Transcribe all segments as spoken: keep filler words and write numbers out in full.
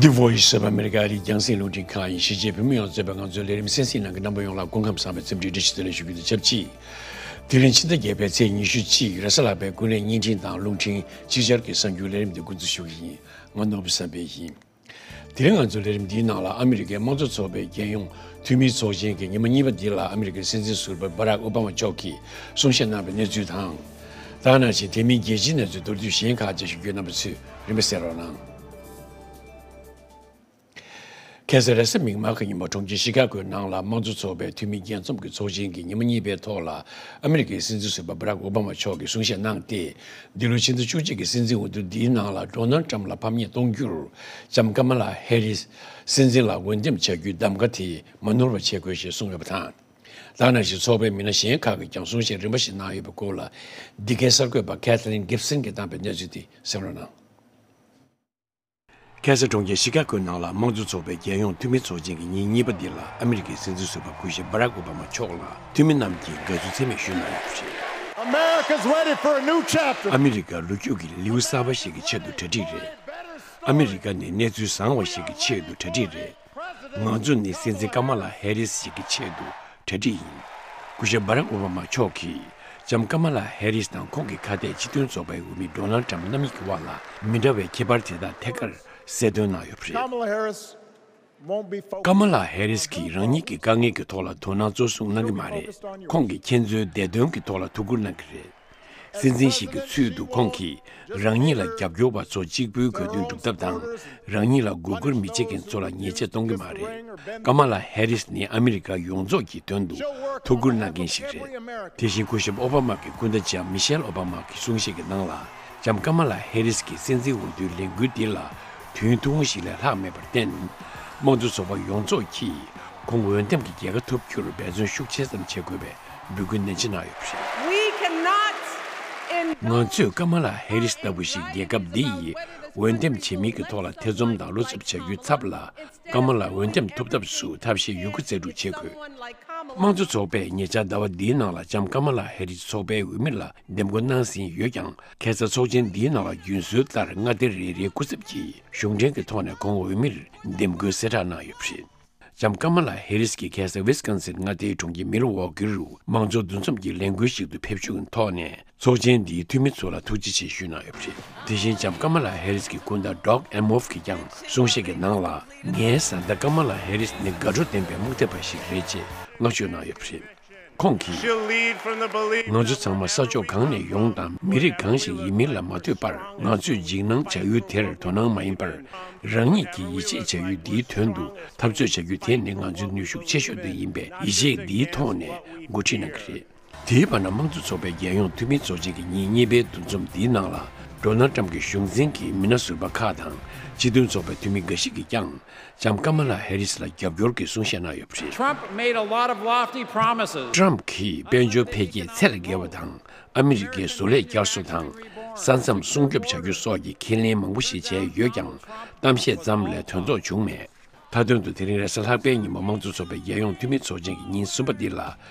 The Voice of America ཨ་རིའི་རྒྱང་སྲིང་རླུང་འཕྲིན་ཁང་ཡིན། གཞིས་བྱེས་བོད་མི་ཡོངས་གཙོས་པའི་ང་ཚོའི་ལས་རིམ་གསན་གཟིགས་གནང་མཁན་རྣམ་པ་ཡོངས་ལ་སྐུ་ཁམས་བཟང་བའི་འཚམས་འདྲི་བཀྲ་ཤིས་བདེ་ལེགས་ཞུ་རྒྱུ་དང་ཆབས་ཅིག་དེ་རིང་ཕྱི་ཟླ་བརྒྱད་པའི་ཚེས་ཉི་ཤུ་གཅིག་རེས་གཟའ་ལྷག་པའི་ཀུན་གླེང་བརྙན་འཕྲིན་དང་རླུང་འཕྲིན་ཅིག་ཅར་གྱི་གསར་འགྱུར་ལས་རིམ་འདི་འགོ་འཛུགས་ཞུ་གི་ཡིན། ང་ནོར་བུ་བསམ་འཕེལ་ཡིན། དེ་རིང་ང་ཚོའི་ལས་རིམ་འདིའི་ནང་ལ་ཨ་མི་རི་ཀའི་དམངས་གཙོ་ཚོགས་པའི་རྒྱལ་ཡོངས་འཐུས་མིའི་ཚོགས་ཆེན་གྱི་ཉི་མ་གཉིས་པ་འདི་ལ་ཨ་མི་རི་ཀའི་སྲིད་འཛིན་ཟུར་པ་བྷ་རག་ཨོ་བྷ་མ་མཆོག་གིས་གསུང་བཤད་གནང་བའི་གནས་ཚུལ་དང་། ད་ག་ནང་བཞིན་དེ་མིན་རྒྱལ་སྤྱིའི་གནས་ཚུལ་མདོར་བསྡུས་གཞན་ཁག་ཅིག་ཞུ་རྒྱུའི་རྣམ་པ་ཚོས་རིམ་པས་གསན་རོགས་གནང་། ཁ་སང་རེས་གཟའ་མིག་དམར་གྱི་ཉིན་མོ་གྲོང་ཁྱེར་ཤི་ཀ་གོའི་ནང་ལ་དམངས་གཙོ་ཚོགས་པའི་འཐུས་མི་རྒྱས་འཛོམས་ཀྱི་ཚོགས་ཆེན་གྱི་ཉི་མ་གཉིས་པའི་ཐོག་ལ་ཨ་མི་རི་ཀའི་སྲིད་འཛིན་ཟུར་པ་བྷ་རག་ཨོ་བྷ་མ་མཆོག་གིས་གསུང་བཤད་གནང་སྟེ། འདི་ལོའི་ཕྱི་ཟླ་བཅུ་གཅིག་གི་སྲིད་འཛིན་འོས་བསྡུ་འདིའི་ནང་ལ་ཌོ་ནལ་ཊམ་ལ་ཕམ་ཉེས་གཏོང་རྒྱུར་ལྕམ་ཀ་མ་ལ་ཧེ་རིས་སྲིད་འཛིན་ལ་འོས་འདེམས་བྱ་རྒྱུའི་གདམ་ག་དེ་མ་ནོར་བ་བྱེད་དགོས་ཞེས་གསུངས་ཡོད་པ་དང་། ད་ག་ནང་བཞིན་ཚོགས་པའི་མི་སྣ་གཞན་ཁག་གིས་ཀྱང་གསུང་བཤད་རིམ་པ་ཞིག་གནང་ཡོད་པའི་སྐོར་ལ། འདི་གའི་གསར་འགོད་པ་ཁེ་ཐི་ལིན་གིབ་སན་གྱིས་བཏང་བའི་གནས་ཚུལ་དེ་གསན་རོགས་གནང་། ཁ་སང་གྲོང་ཁྱེར་ཤི་ཀ་གོའི་ནང་ལ་དམངས་གཙོ་ཚོགས་པའི་རྒྱལ་ཡོངས་འཐུས་མི་ཚོགས་ཆེན་གྱི་ཉིན་གཉིས་པ་འདི་ལ་ཨ་མི་རི་ཀའི་སྲིད་འཛིན་ཟུར་པ་སྐུ་ཞབས་བྷ་རག་ཨོ་བྷ་མ་མཆོག་ལ་འཐུས་མི་རྣམས་ཀྱིས་དགའ་བསུ་ཚད་མེད་ཞུས་གནང་ཡོད་པ་རེད། America's ready for a new chapter. ཨ་མི་རི་ཀ་ལོ་རྒྱུས་ཀྱི་ལེའུ་གསར་པ་ཞིག་གི་ཆེད་དུ་གྲ་སྒྲིག་རེད། ཨ་མི་རི་ཀ་ནི་གནས་ཚུལ་བཟང་བ་ཞིག་གི་ཆེད་དུ་གྲ་སྒྲིག་རེད། ང་ཚོ་ནི་སྲིད་འཛིན་ཀ་མ་ལ་ཧེ་རིས་ཞིག་གི་ཆེད་དུ་གྲ་སྒྲིག་ཡིན། སྐུ་ཞབས་བྷ་རག་ཨོ་བྷ་མ་མཆོག་གིས་ལྕམ་ཀ་མ་ལ་ཧེ་རིས་དང་ཁོང་གི་ཁ་གཏད་སྤྱི་མཐུན་ཚོགས་པའི་འོས་མི་ཌོ་ནལ་ཊམ་རྣམ་གཉིས་ཀྱི་དབར་ལ་མི་འདྲ་བའི་ཁྱད་པར་དེ་དག་ཐད་ཀར་གསལ་སྟོན་གནང་ཡོད་པ་རེད། Kamala Harris won't be focused ཀ་མ་ལ་ཧེ་རིས་ཀྱིས་རང་ཉིད་ཀྱི་དཀའ་ངལ་གྱི་ཐོག་ལ་དོ་སྣང་གཙོ་བཟུང་གནང་གི་མ་རེད། ཁོང་གིས་ཁྱེད་ཚོའི་བདེ་དོན་གྱི་ཐོག་ལ་ཐུགས་ཁུར་གནང་གི་རེད། སྲིད་འཛིན་ཞིག་གི་ཚུལ་དུ་ཁོང་གིས་རང་ཉིད་ལ་རྒྱབ་སྐྱོར་བ་ཚོ་གཅིག་པུའི་དགོས་འདུན་སྒྲུབ་ཐབས་དང་། རང་ཉིད་ལ་མགོ་སྐོར་མི་བྱེད་མཁན་ཚོ་ལ་ཉེས་ཆད་གཏོང་གི་མ་རེད། ཀ་མ་ལ་ཧེ་རིས་ནི་ཨ་མི་རི་ཀ་ཡོངས་རྫོགས་ཀྱི་དོན་དུ་ཐུགས་ཁུར་གནང་མཁན་ཞིག་རེད། དེ་བཞིན་སྐུ་ཞབས་ཨོ་བྷ་མ་གི་སྐུ་ཟླ་ལྕམ་མི་ཤེལ་ཨོ་བྷ་མ་གི་གསུང་བཤད་ཀྱི་ནང་ལ། ལྕམ་ཀ་མ་ལ་ཧེ་རིས་ཀྱི་སྲིད་འཛིན་འོས་བསྡུའི་ལས་འགུལ་འདི་ལ་དུས་ཡུན་ཐུང་ངུ་ཞིག་ལས་ལྷག་མེད་པར་བརྟེན། དམངས་གཙོ་ཚོགས་པ་ཡོངས་རྫོགས་ཀྱིས་ཁོང་འོས་འདེམས་ཀྱི་རྒྱལ་ཁ་ཐོབ་རྒྱུར་འབད་བརྩོན་ཤུགས་ཆེ་ཙམ་བྱེད་དགོས་པའི་འབོད་སྐུལ་ནན་ཆེ་གནང་ཡོད་པ་རེད། We cannot endorse ང་ཚོས་ཀ་མ་ལ་ཧེ་རིས་ལྟ་བུ་ཞིག་རྒྱལ་ཁབ་འདི་ཡི་འོས་འདེམས་བྱེད་མིན་གྱི་ཐོག་ལ་ཐེ་ཚོམ་དང་བློ་འཚབ་བྱ་རྒྱུའི་ཚབ་ལ། ཀ་མ་ལ་འོས་འདེམས་ཐུབ་ཐབས་སུ་ཐབས་ཤེས་ཡོད་རྒུ་རྩལ་སྤྲུགས་བྱེད་དགོས། དམངས་གཙོ་ཚོགས་པས་ཉེ་ཆར་ཟླ་བ་འདིའི་ནང་ལ་ལྕམ་ཀ་མ་ལ་ཧེ་རིས་ཚོགས་པའི་འོས་མི་ལ་འདེམས་བསྐོ་གནང་ཟིན་ཡོད་ཀྱང་། ཁ་སང་ཚོགས་ཆེན་འདིའི་ནང་ལ་རྒྱུན་སྲོལ་ལྟར་མངའ་སྡེ་རེ་རེའི་སྐུ་ཚབ་ཀྱིས་གཞུང་འབྲེལ་གྱི་ཐོག་ནས་ཁོང་འོས་མིར་འདེམས་བསྐོའི་གསལ་བསྒྲགས་གནང་ཡོད་པ་རེད། ལྕམ་ཀ་མ་ལ་ཧེ་རིས་ཀྱིས་ཁ་སང་ཝི་སི་ཀོན་སིན་མངའ་སྡེའི་གྲོང་ཁྱེར་མི་ལ་ཝོ་ཀི་རུ་དམངས་གཙོ་འདུ་འཛོམས་ཀྱི་ལས་འགུལ་ཞིག་ཏུ་ཕེབས་ཞུགས་ཀྱི་ཐོག་ནས་ཚོགས་ཆེན་འདིའི་འཐུས་མི་ཚོ་ལ་ཐུགས་རྗེ་ཆེ་ཞུས་གནང་ཡོད་པ་རེད། དེ་བཞིན་ལྕམ་ཀ་མ་ལ་ཧེ་རིས་ཀྱི་སྐུ་ཟླ་ཌོག་ཨེམ་ཧོབ་ཀྱིས་ཀྱང་གསུང་བཤད་ཀྱི་ནང་ལ། ངའི་བཟའ་ཟླ་ཀ་མ་ལ་ཧེ་རིས་ནི་དགའ་སྤྲོ་ལྡན་པའི་དམག་འཐབ་པ་ཞིག་རེད་ཅེས་བསྔགས་བརྗོད་གནང་ཡོད་པ་རེད། ཁོང་གིས། She'll lead from the belief ང་ཚོ་ཚང་མ་ས་ཕྱོགས་གང་ནས་ཡོང་དང་མི་རིགས་གང་ཞིག་ཡིན་མིན་ལ་མ་ལྟོས་པར། ང་ཚོས་འཇིགས་སྣང་བྱ་ཡུལ་དེར་དོ་སྣང་མ་ཡིན་པར། རང་ཉིད་ཀྱི་ཡིད་ཆེས་བྱ་ཡུལ་འདིའི་དོན་དུ་འཐབ་རྩོད་བྱ་རྒྱུ་དེ་ནི་ང་ཚོའི་ནུས་ཤུགས་ཆེ་ཤོས་དེ་ཡིན་པས། ཡིད་ཆེས་འདིའི་ཐོག་ནས་འགོ་ཁྲིད་གནང་གི་རེད། དེའི་བར་ན་དམངས་གཙོ་ཚོགས་པའི་རྒྱལ་ཡོངས་འཐུས་མི་ཚོགས་ཆེན་གྱི་ཉིན་གཉིས་པའི་འདུ་འཛོམས་འདིའི་ནང་ལ། ཌོ་ནལ་ཊམ་གྱི་གཞུང་འཛིན་གྱི་མི་སྣ་ཟུར་པ་ཁག་དང་སྤྱི་མཐུན་ཚོགས་པའི་འཐུས་མི་འགའ་ཞིག་གིས་ཀྱང་ལྕམ་ཀ་མ་ལ་ཧེ་རིས་ལ་རྒྱབ་སྐྱོར་གྱི་གསུང་བཤད་གནང་ཡོད་པ་རེད། Trump made a lot of lofty promises. ཊམ་གྱིས་དཔལ་འབྱོར་འཕེལ་རྒྱས་ཚད་ལས་བརྒལ་བ་དང་། ཨ་མི་རི་ཀའི་བཟོ་ལས་བསྐྱར་གསོ་དང་། ས་མཚམས་སྲུང་སྐྱོབ་བྱ་རྒྱུ་སོགས་ཀྱི་ཁས་ལེན་མང་པོ་ཞིག་བྱས་ཡོད་ཀྱང་། གཏམ་བཤད་ཙམ་ལས་དོན་རྫོགས་བྱུང་མེད། མཐའ་དོན་དུ་དེ་རིང་རེས་གཟའ་ལྷག་པའི་ཉིན་མོ་དམངས་གཙོ་ཚོགས་པའི་རྒྱལ་ཡོངས་འཐུས་མི་ཚོགས་ཆེན་གྱི་ཉིན་གསུམ་པ་འདི་ལ།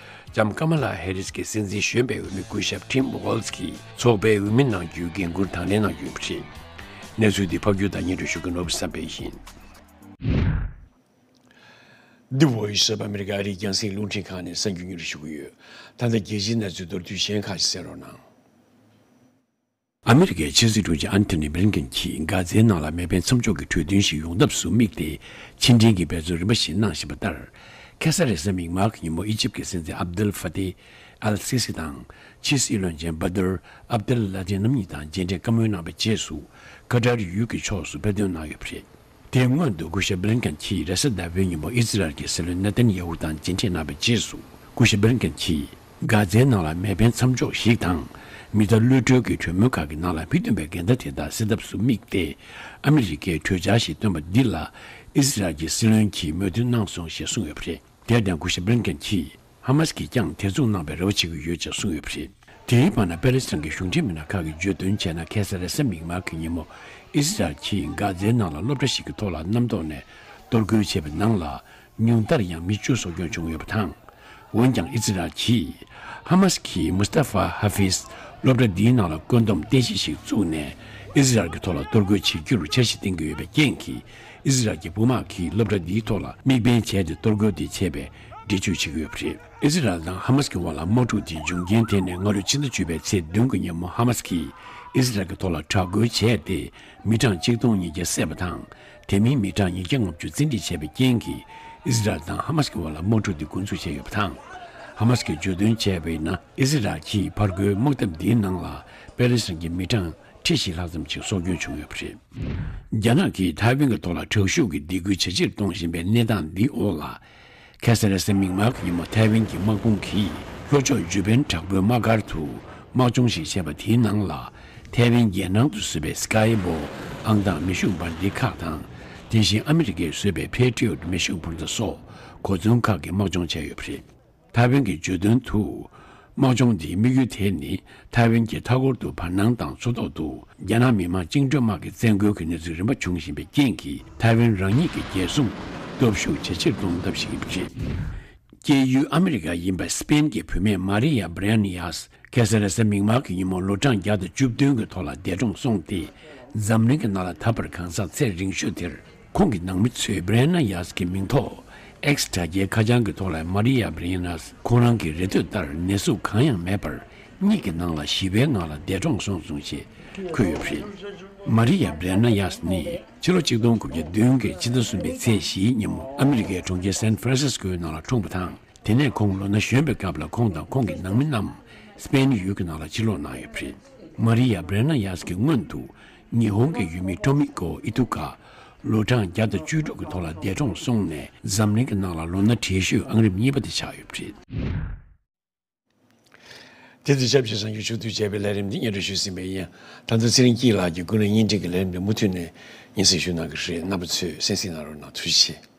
ལྕམ་ཀ་མ་ལ་ཧེ་རིས་ཀྱི་སྲིད་འཛིན་གཞོན་པའི་འོས་མི་སྐུ་ཞབས་ཊིམ་ཝོལ་ཛི་གིས་ཚོགས་པའི་འོས་མི་གནང་རྒྱུའི་འགན་འཁུར་དང་ལེན་གནང་རྒྱུ་ཡིན་པ་རེད། གནས་ཚུལ་འདི་ཕབ་སྒྱུར་དང་སྙན་སྒྲོན་ཞུ་མཁན་ནོར་བུ་བསམ་འཕེལ་ཡིན། འདི་Voice of America ཨ་རིའི་རྒྱང་སྲིང་རླུང་འཕྲིན་ཁང་ནས་གསར་འགྱུར་སྙན་སྒྲོན་ཞུ་གི་ཡོད། ད་ལྟ་རྒྱལ་སྤྱིའི་གནས་ཚུལ་མདོར་བསྡུས་གཞན་ཁག་ཅིག་གསན་རོགས་གནང་། ཨ་མི་རི་ཀའི་ཕྱི་སྲིད་དྲུང་ཆེ་ཨན་ཐོ་ནི་བྷི་ལིན་ཀེན་གྱིས་གྷ་ཛའི་ནང་ལ་མེ་འཕེན་མཚམས་འཇོག་གི་གྲོས་མཐུན་ཞིག་ཡོང་ཐབས་སུ་དམིགས་ཏེ་ཕྱི་འབྲེལ་གྱི་འབད་བརྩོན་རིམ་པ་ཞིག་གནང་བཞིན་པ་ལྟར། ཁ་སང་རེས་གཟའ་མིག་དམར་གྱི་ཉིན་མོ་ཨི་ཇིབ་ཀྱི་སྲིད་འཛིན་ཨབ་དུལ་ཧྥ་ཏེ་ཨལ་སི་སི་དང་ཕྱི་སྲིད་བློན་ཆེན་བྷ་དུར་ཨབ་དུལ་ལ་ཏི་རྣམ་གཉིས་དང་མཇལ་འཕྲད་བཀའ་མོལ་གནང་བའི་རྗེས་སུ། ཀ་ཏར་ཡུལ་གྱི་ཕྱོགས་སུ་ཕེབས་ཐོན་གནང་ཡོད་པ་རེད། དེའི་སྔོན་དུ་སྐུ་ཞབས་བྷི་ལིན་ཀེན་གྱིས་རེས་གཟའ་ཟླ་བའི་ཉིན་མོ་ཨི་ཟི་རལ་གྱི་སྲིད་བློན་ནེ་ཐན་ཡ་ཧུ་དང་མཇལ་འཕྲད་གནང་བའི་རྗེས་སུ། སྐུ་ཞབས་བྷི་ལིན་ཀེན་གྱིས། གྷ་ཛའི་ནང་ལ་མེ་འཕེན་མཚམས་འཇོག་ཞིག་དང་། མི་ཐར་གློད་གྲོལ་གྱི་གྲོས་མོལ་ཁག་གི་ནང་ལ་མི་མཐུན་པའི་འགལ་ཟླ་དེ་དག་སེལ་ཐབས་སུ་དམིགས་ཏེ། ཨ་མི་རི་ཀས་གྲོས་འཆར་ཞིག་བཏོན་པ་འདི་ལ། ཨི་ཟི་རལ་གྱི་སྲིད་བློན་གྱིས་མོས་མཐུན་གནང་སོང་ཞེས་གསུངས་ཡོད་པ་རེད། དེར་བརྟེན་སྐུ་ཞབས་བྷི་ལིན་ཀེན་གྱིས། ཧ་མ་སི་ཀྱིས་ཀྱང་དེ་མཚུངས་གནང་བའི་རེ་བ་བྱེད་ཀྱི་ཡོད་ཅེས་གསུངས་ཡོད་པ་རེད། དེའི་བར་ན་པེ་ལེ་སི་ཐན་གྱི་གཞུང་འབྲེལ་མི་སྣ་ཁག་གིས་བརྗོད་དོན་བྱས་ན། ཁ་སང་རེས་གཟའ་མིག་དམར་གྱི་ཉིན་མོ་ཨི་ཟི་རལ་གྱིས་གྷ་ཛའི་ནང་ལ་སློབ་གྲྭ་ཞིག་གི་ཐོག་ལ་གནམ་ཐོག་ནས་གཏོར་རྒོལ་བྱས་པའི་ནང་ལ། ཉུང་མཐར་ཡང་མི་བཅུ་སྲོག་སྐྱོན་བྱུང་ཡོད་པ་དང་། འོན་ཀྱང་ཨི་ཛི་རལ་གྱིས། ཧ་མ་སི་གིས་མུ་སྟ་ཧྥ་ཧ་ཧྥིས་སློབ་གྲྭ་འདིའི་ནང་ལ་བཀོད་འདོམས་རྟེན་གཞི་ཞིག་བཙུགས་ནས། ཨི་ཛི་རལ་གྱི་ཐོག་ལ་གཏོར་རྒོལ་བྱེད་རྒྱུར་འཆར་གཞི་བཏིང་གི་ཡོད་པའི་རྐྱེན་གྱིས། ཨི་ཟི་རལ་གྱི་དཔུང་དམག་གིས་སློབ་གྲྭ་འདིའི་ཐོག་ལ་དམིགས་འབེན་བྱས་ཏེ་གཏོར་རྒོལ་དེ་བྱས་པའི་འགྲེལ་བརྗོད་བྱེད་ཀྱི་ཡོད་པ་རེད། ཨི་ཟི་རལ་དང་ཧ་མ་སི་གི་དབར་ལ་དམག་འཁྲུག་དེ་འབྱུང་རྐྱེན་དེ་ནི་སྔ་ལོའི་ཕྱི་ཟླ་བཅུ་པའི་ཚེས་བདུན་གྱི་ཉིན་མོ་ཧ་མ་སི་གིས་ཨི་ཟི་རལ་གྱི་ཐོག་ལ་དྲག་རྒོལ་བྱས་ཏེ། མི་གྲངས་གཅིག་སྟོང་ཉིས་བརྒྱ་བསད་པ་དང་། དེ་མིན་མི་གྲངས་ཉིས་བརྒྱ་ལྔ་བཅུ་བཙན་ཁྲིད་བྱས་པའི་རྐྱེན་གྱིས། ཨི་ཟི་རལ་དང་ཧ་མ་སི་གི་དབར་ལ་དམག་འཁྲུག་དེ་འགོ་འཛུགས་བྱས་ཡོད་པ་དང་། ཧ་མ་སི་གིས་བརྗོད་དོན་བྱས་པ་ཡིན་ན། ཨི་ཟི་རལ་གྱིས་ཕར་རྒོལ་དམག་འཐབ་འདིའི་ནང་ལ་པེ་ལེ་སི་ཐན་གྱི་མི་གྲངས་ཁྲི་བཞི་ལྷག་ཙམ་ཞིག་སྲོག་སྐྱོན་བྱུང་ཡོད་པ་རེད། རྒྱ་ནག་གིས་ཐའེ་ཝན་གྱི་ཐོག་ལ་དྲག་ཤུགས་ཀྱི་སྡིགས་སྐུལ་ཇེ་ཆེར་གཏོང་བཞིན་པའི་གནས་སྟངས་འདིའི་འོག་ལ། ཁ་སང་རེས་གཟའ་མིག་དམར་གྱི་ཉིན་མོ་ཐའེ་ཝན་གྱི་དམག་དཔུང་གིས་ལྷོ་ཕྱོགས་ཇུ་པན་དྲག་པོའི་དམག་སྒར་དུ་དམག་སྦྱོང་ཞིག་བྱས་པ་དེའི་ནང་ལ། ཐའེ་ཝན་རྒྱལ་ནང་དུ་བཟོས་པའི་སི་ཀའེ་བོ་ཨང་དང་མེ་ཤུགས་འབར་མདེལ་ཁག་དང་། དེ་བཞིན་ཨ་མི་རི་ཀས་བཟོས་པའི་པེ་ཊི་ཡོད་མེ་ཤུགས་འཕུར་མདའ་སོགས་གོ་མཚོན་ཁག་གི་དམག་སྦྱོང་བྱས་ཡོད་པ་རེད། ཐའེ་ཝན་གྱི་བརྗོད་དོན་དུ། དམག་སྦྱོང་འདིའི་དམིགས་ཡུལ་དེ་ནི་ཐའེ་ཝན་གྱི་མཐའ་འཁོར་དུ་བར་སྣང་དང་མཚོ་ཐོག་ཏུ་རྒྱ་ནག་མི་དམངས་བཅིངས་འགྲོལ་དམག་གི་བཙན་རྒོལ་གྱི་གནས་ཚུལ་རིམ་པ་བྱུང་བཞིན་པའི་རྐྱེན་གྱིས་ཐའེ་ཝན་རང་ཉིད་ཀྱི་རྒྱལ་སྲུང་སྟོབས་ཤུགས་ཇེ་ཆེར་གཏོང་ཐབས་ཤིག་ཡིན་པ་རེད། སྐྱེས་ཡུལ་ཨ་མི་རི་ཀ་ཡིན་པའི་སི་པེན་གྱི་བུད་མེད་མ་རི་ཡ་བྷི་རེ་ན་ཡཱས། ཁ་སང་རེས་གཟའ་མིག་དམར་གྱི་ཉིན་མོ་ལོ་གྲངས་བརྒྱ་དང་བཅུ་བདུན་གྱི་ཐོག་ལ་འདས་གྲོངས་སོང་སྟེ། འཛམ་གླིང་གི་ནང་ལ་ད་བར་གང་ཟག་ཚད་རིང་ཤོས་དེར། ཁོང་གི་ནང་མི་ཚོས་བྷི་རེ་ན་ཡཱས་ཀྱི་མིང་ཐོག་ཨེགས་དྲ་རྒྱའི་ཁ་བྱང་གི་ཐོག་ལ་མ་རི་ཡ་བྷི་རེ་ན་ཡཱས་ཁོང་རང་གི་རེ་འདོད་ལྟར་ནད་ཟུག་གང་ཡང་མེད་པར། གཉིད་ཀྱི་ནང་ལ་ཞི་བའི་ངང་ལ་འདས་གྲོངས་སོང་ཞེས་འཁོད་ཡོད་པ་རེད། མ་རི་ཡ་བྷི་རེ་ན་ཡཱས་ནི་ཕྱི་ལོ་ཆིག་སྟོང་དགུ་བརྒྱ་བདུན་གྱི་ཕྱི་ཟླ་གསུམ་པའི་ཚེས་བཞིའི་ཉིན་མོ་ཨ་མི་རི་ཀའི་གྲོང་ཁྱེར་སན་ཧྥ་རན་སིས་ཀོའི་ནང་ལ་འཁྲུངས་པ་དང་། དེ་ནས་ཁོང་ལོ་ན་གཞོན་པའི་སྐབས་ལ་ཁོང་དང་ཁོང་གི་ནང་མི་རྣམས་སི་པེན་ཡུལ་གྱི་ནང་ལ་ཕྱིར་ལོག་གནང་ཡོད་པ་རེད། མ་རི་ཡ་བྷི་རེ་ན་ཡཱས་ཀྱི་སྔོན་དུ་ཉི་ཧོང་གི་ཡུལ་མི་ཀྲོ་མི་ཀོ་ཨི་ཐུ་ཀ་ལོ་གྲངས་བརྒྱ་དང་བཅུ་དྲུག་གི་ཐོག་ལ་འདས་གྲོངས་སོང་ནས། འཛམ་གླིང་གི་ནང་ལ་ལོ་ན་བགྲེས་ཤོས་ཨང་རིམ་གཉིས་པ་དེ་ཆགས་ཡོད་པ་རེད། དེ་དུས་ཆབས་ཅིག་གསར་འགྱུར་ཕྱོགས་བསྡུས་བྱས་པའི་ལས་རིམ་འདི་སྙན་སྒྲོན་ཞུས་ཟིན་པ་ཡིན། ད་ལྟ་ཚེ་རིང་སྐྱིད་ལགས་ཀྱིས་ཀུན་གླེང་བརྙན་འཕྲིན་གྱི་ལས་རིམ་འདི་མུ་མཐུད་ནས་སྙན་སེང་ཞུ་གནང་གི་རེད། རྣམ་པ་ཚོས་གསན་གཟིགས་གནང་རོགས་གནང་། ཐུགས་རྗེ་ཆེ།